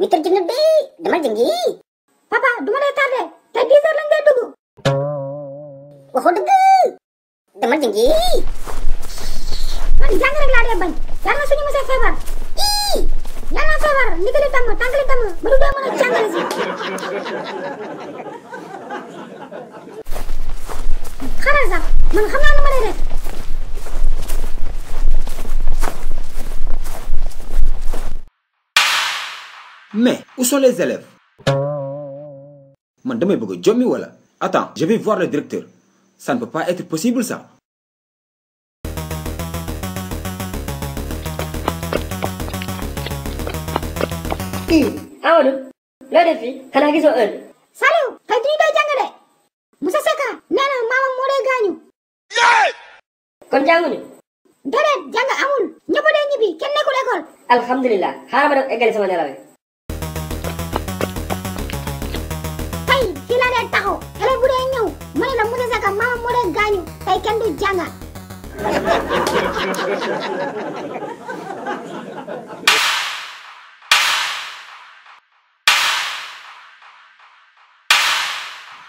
8 heures jot bi dama jàngi. papa duma lay tardé te 10 heures lañ ngay dugg. waxoo dëgg dama jàngi. man jàng rek laa dee bañ yal na suñu monsieur feebar. yal na feebar ndigali damm tàngali damm ba du dee mën a jàngale si. xaaral sax man xam naa nu ma lay def. Mais où sont les élèves? Man damay bëgg a jommi wala? Attends, je vais voir le directeur. Ça ne peut pas être possible ça. Amadou loo def fii xanaa gisoo heure. Saliou tey du ñu doy jàng de. monsieur Seka nee na maamam moo dee gaañu. kon jànguñu. déedéet jàng amul ñëpp dee ñibbi kenn nekkul école. alhamdulilah xaaral ma dem eggali sama nelaw yi. tey fii laa dee taxaw élève bu dee ñëw ma ne la monsieur Seka maamam moo dee gaañu tey kenn du jànga.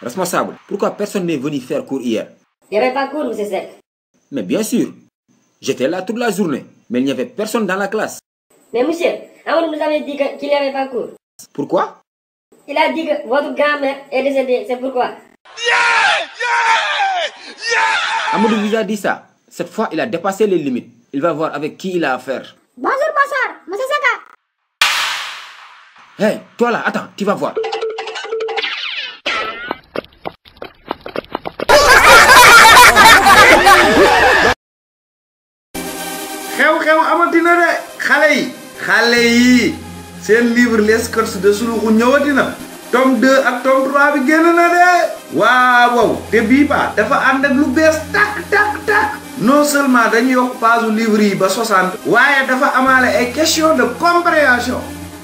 Responsable, pourquoi personne n'est venu faire cours hier? Il n'y avait pas cours, monsieur Seck. Mais bien sûr. J'étais là toute la journée, mais il n'y avait personne dans la classe. Mais monsieur, Amadou nous avait dit qu'il n'y avait pas cours. Pourquoi? Il a dit que votre grand-mère est décédée, c'est pourquoi. Amadou vous a dit ça. Cette fois, il a dépassé les limites. Il va voir avec qui il a affaire. Bonjour, bonsoir, monsieur Seka. Hé, toi là, attends, tu vas voir. xew amatina de xale yi seen livre les codes de Suluxu ñëwati na tome 2 ak tome 3 bi génn na de waaw te bii ba dafa ànd ak lu bees tak non seulement dañu yokk page livre yi ba 60 waaye dafa amaale ay question de compréhension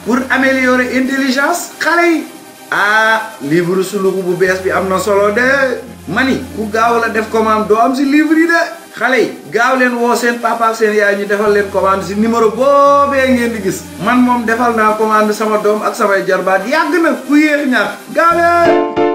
pour améliorer intelligence xale yi livre Suluxu bu bees bi am na solo de mani ku gaaw la def commande doo am si livre yi de xale yi gaaw leen woo seen papa ak seen yaay ñu defal leen commande si numéro boobee ngeen di gis man moom defal naa commande sama doom ak samay jarbaat yàgg na ku yéex ñaar gaaw leen